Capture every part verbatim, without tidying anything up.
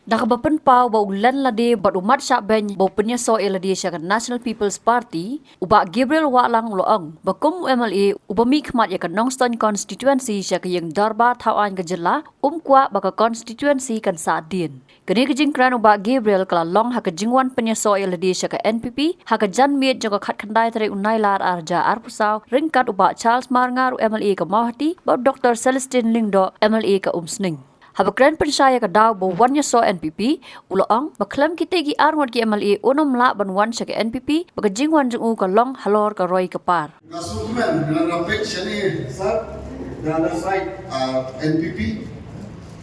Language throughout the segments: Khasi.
Da kaba pynpaw ba u len lade bad u mat shah beiñ ba u pynïasoh ïa lade sha ka National People's Party, u Bah Gabriel Wahlang u la ong ba kum u M L A uba mih khmat ïa ka Nongstoiñ constituency sha ka ïing dorbar thaw aiñ ka jylla, um kwah ba ka constituency kan sahdien. Kane ka jingkren u Bah Gabriel ka la long ha ka jingwan pynïasoh ïa lade sha ka N P P ha ka janmiet jong ka khatkhyndai tarik u Nailar arhajar arphew saw, ryngkat u Bah Charles Marngar, u M L A ka Mawhati, bad u Doctor Celestine Lyngdoh, M L A ka Umsning. Haba kren pynshai ïa ka daw ba u wan ïasoh N P P, u la ong ba khlem kitei ki arngut ki M L A un ym lah ban wan sha ka N P P, ba ka jingwan jong u ka long halor ka roi ka par. Nga sngewkmen, nga la peit shane, sir, the other side are N P P,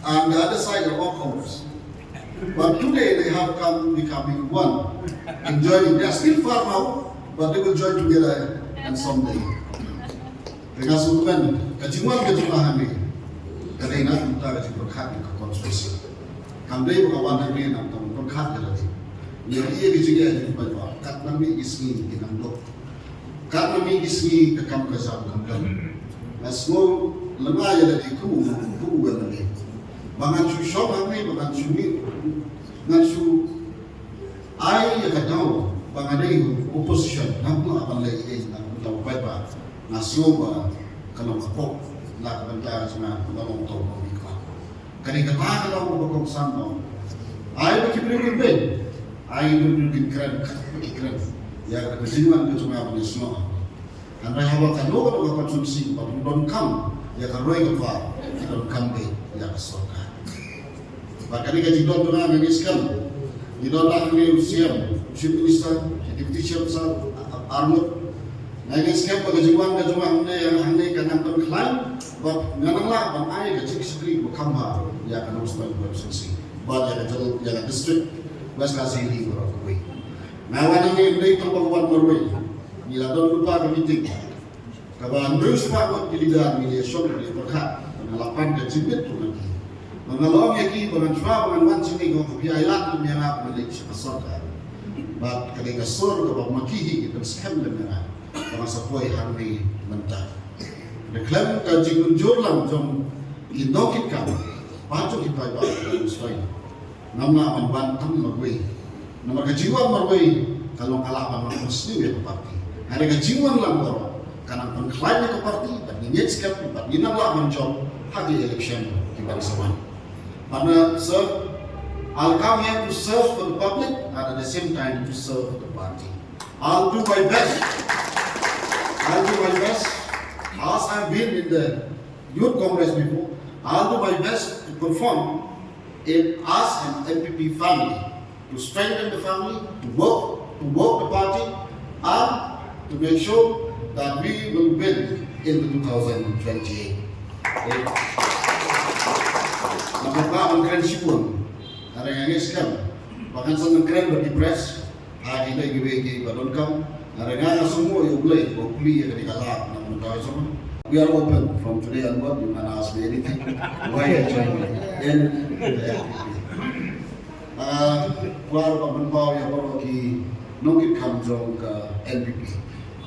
and the other side are all Congress. But today they have come becoming one and joining. They are still far now, but they will join together and someday. Te nga sngewkmen, ka jingwan ka jong nga hangne ka dei na ka bynta ka jingpyrkhat ïa ka constituency. Kam dei ba nga wan hangne na ka bynta pyrkhat ïa lade. Ngi ïohi ïa ka jingeh jong ki paidbah, kat nang mih ki sngi ki nang duk. Kat nang mih ki sngi ka kam ka jam kam don. Nga sngew lyngngoh ïa lade kum u, kum u M L A. Ba ngan shu shong hangne, ba ngan shu mih, ngan shu ai ïa ka daw ba nga dei u opposition, ngam lah ban leh ei ei na ka bynta u paidbah. Nga sngew ba ka long ka pop na ka bynta jong nga, ka long to ba mih khmat. Ka dei kata ka daw ba kongsan ba ai ba ki briew kin beiñ, ai ba ki briew kin kren kat ba ki kren ïa ka jingwan ka jong nga ban ïasnoh. Hynrei haba kano kano ka constituency ba u donkam ïa ka roi ka par, ki donkam beit ïa ka sorkar. Bad kane ka jingdon jong nga, nga ngeit skhem, ngi don hangne u C M, u Chief Minister, u Deputy Chief Minister, arngut. Nga ngeit skhem ba ka jingwan ka jong nga hangne, hangne kan nang pynkhlaiñ, bad ngan nang lah ban ai ka jingshakri ba kham bha ïa ka Nongstoiñ constituency, bad ïa ka jylla, ïa ka district West Khasi Hills baroh kawei. Nga wan hangne ym dei tang ba wan marwei. Ngi la don lypa ka meeting kaba hynriew spah ngut ki leader, ngi la ïashong, ngi la ïapyrkhat, nga la pan ka jingmut jong ki. Ba nga la ong ïa ki ba ngan shuwa ba ngan wan shane, ko phi ai lad lem ïa nga ba ngan leit sha ka sorkar. Bad ka dei ka sur kaba ma ki hi ki pynskhem lem ïa nga ba nga sa poi hangne mynta. Da khlem ka jingmynjur lang jong ki nongkitkam bad jong ki paidbah ka Nongstoiñ, ngam lah ban wan tang marwei. Namar ka jingwan marwei ka long ka lah ban nang pynsniew ïa ka party. Hynrei ka jingwan lang baroh ka nang pynkhlaiñ ïa ka party, bad ngi ngeit skhem bad ngi nang lah ban jop ha ki election ki ban sa wan. But, uh, sir, I'll come here to serve for the public and at the same time to serve for the party. I'll do my best. I'll do my best. As I've been in the Youth Congress before, I'll do my best to perform it as an N P P family, to strengthen the family, to work, to work the party, and to make sure that we will win in the two thousand twenty-eight. Eh, namar ba ban kren shibun, hynrei nga ngeit skhem ba kan sa nang kren bad ki press, ha kine kiwei kiba donkam. Hynrei nga sngew ïa U Blei ba u plie ïa kane ka lad na ka bynta jong nga. We are open from today onward, you can ask me anything. Why I join in the N P P. Ah, kwah ruh ban pynpaw ïa baroh ki nongkitkam jong ka N P P.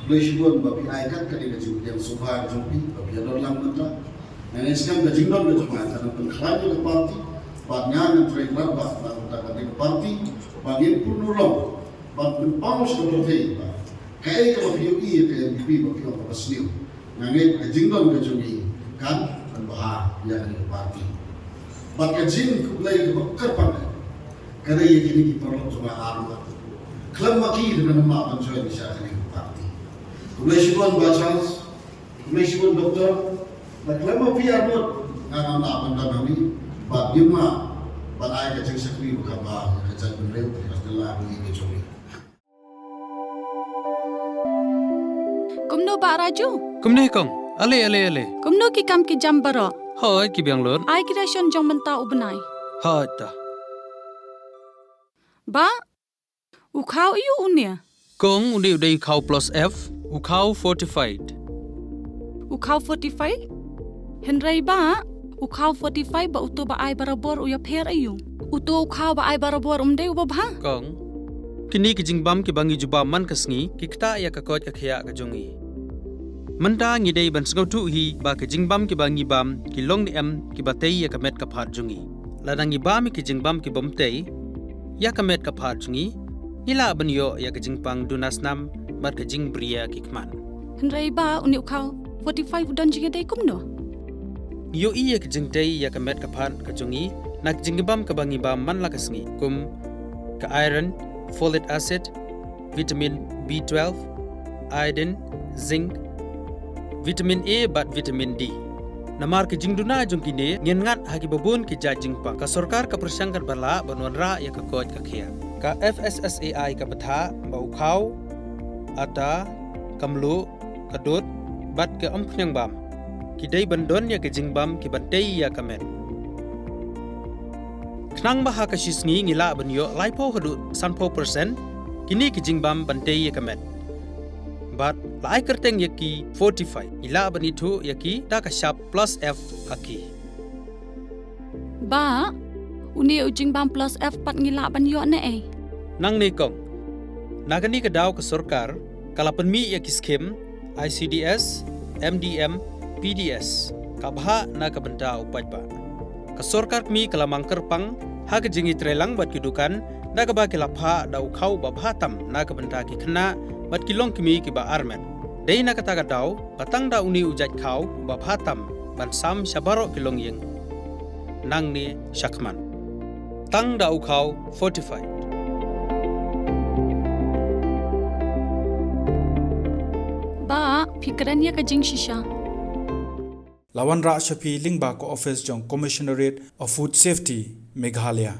Khublei shibun ba phi ai kat kane ka jingpdiang sngewbha jong phi ba phi ïa don lang mynta. Nga ngeit skhem ka jingdon ka jong nga kan nang pynkhlaiñ ïa ka party, bad nga ngan trei bha bha na ka bynta ka party ba ngin pynurlong ban pynpaw sha ka pyrthei ba kaei kaba phi ïohi ïa ka N P P ba phi ong kaba sniew. Nga ngeit ka jingdon ka jong ngi kan pynbha ïa kane ka party. Bad ka jingkhublei kaba kyrpang ka dei ïa kine ki paralok jong nga arngut. Khlem ma ki te ngam lah ban join sha kane ka party. Khublei shibun Bah Charles. Khublei shibun Doctor, da khlem ma phi arngut nga ngam lah ban don hangne, bad ngim lah ban ai ka jingshakri ba kham bha ïa ka jaitbynriew, ka jylla bad ka jong ngi. Kumno Bah Raju? Kumne kong, ale ale ale. Kumno ki kam ki jam baroh? Hooid ki biang lut. Ai ki ration jong mynta u bnai. Hooid ta. Bah, u khaw aiu une? Kong, une u dei u khaw plus F, u khaw fortified. U khaw fortified? Hynrei Bah, u khaw fortified bad uto ba ai barabor u ïapher aiu? Uto u khaw ba ai barabor um dei uba bha? Kong, kine ki jingbam kiba ngi ju bam man ka sngi ki ktah ïa ka koit ka khiah ka jong ngi. Mynta ngi dei ban sngewthuh hi ba ki jingbam kiba ngi bam ki long ne em kiba tei ïa ka met ka phad jong ngi. lada ngi bam ïa ki jingbam ki bym tei ïa ka met ka phad jong ngi, ngi lah ban ïoh ïa ka jingpang duna snam bad ka jingbriew ki khmat. Hynrei ba une u khaw forty five u don jingïadei kumno? Ngi ïohi ïa ka jingtei ïa ka met ka phad ka jong ngi na ka jingbam kaba ngi bam man la ka sngi, kum ka iron, folic acid, vitamin B twelve, iodine, zinc, vitamin A bad vitamin D. Namar ka jingduna jong kine, ngin ngat ha kiba bun ki jait jingpang. Ka sorkar ka pyrshang katba lah ban wanrah ïa ka koit ka khiah. Ka F S S A I ka bthah ba u khaw, ata, ka mluh, ka dud bad ka umkhniang bam ki dei ban don ïa ka jingbam ki ban tei ïa ka met. Khnang ba ha ka shi sngi ngi lah ban ïoh laiphew haduh sanphew percent kine ki jingbam ban tei ïa ka met. Bad la ai kyrteng ïa ki forty five, ngi lah ban ithuh ïa ki da ka shap plus F ha ki. Ba, une u jingbam plus F pat ngi lah ban ïoh ne ei? Nangne kong, na kane ka daw ka sorkar ka la pynmih ïa ki skim I C D S, M D M, P D S, ka bhah na ka bynta u paidbah. Ka sorkar kmie ka la mang kyrpang ha ka jingïatreilang bad ki dukan da kaba ki la phah da u khaw ba bha tam na ka bynta ki khynnah bad ki longkmie kiba armet. Dei na kata ka daw ba tang da une u jait khaw ba bha tam ban sam sha baroh ki longïing. Nangne shakhmat, tang da u khaw forty five. Ba, phi kren ïa ka jingshisha. La wanrah sha phi lyngba ka office jong Commissionerate of Food Safety, Meghalaya.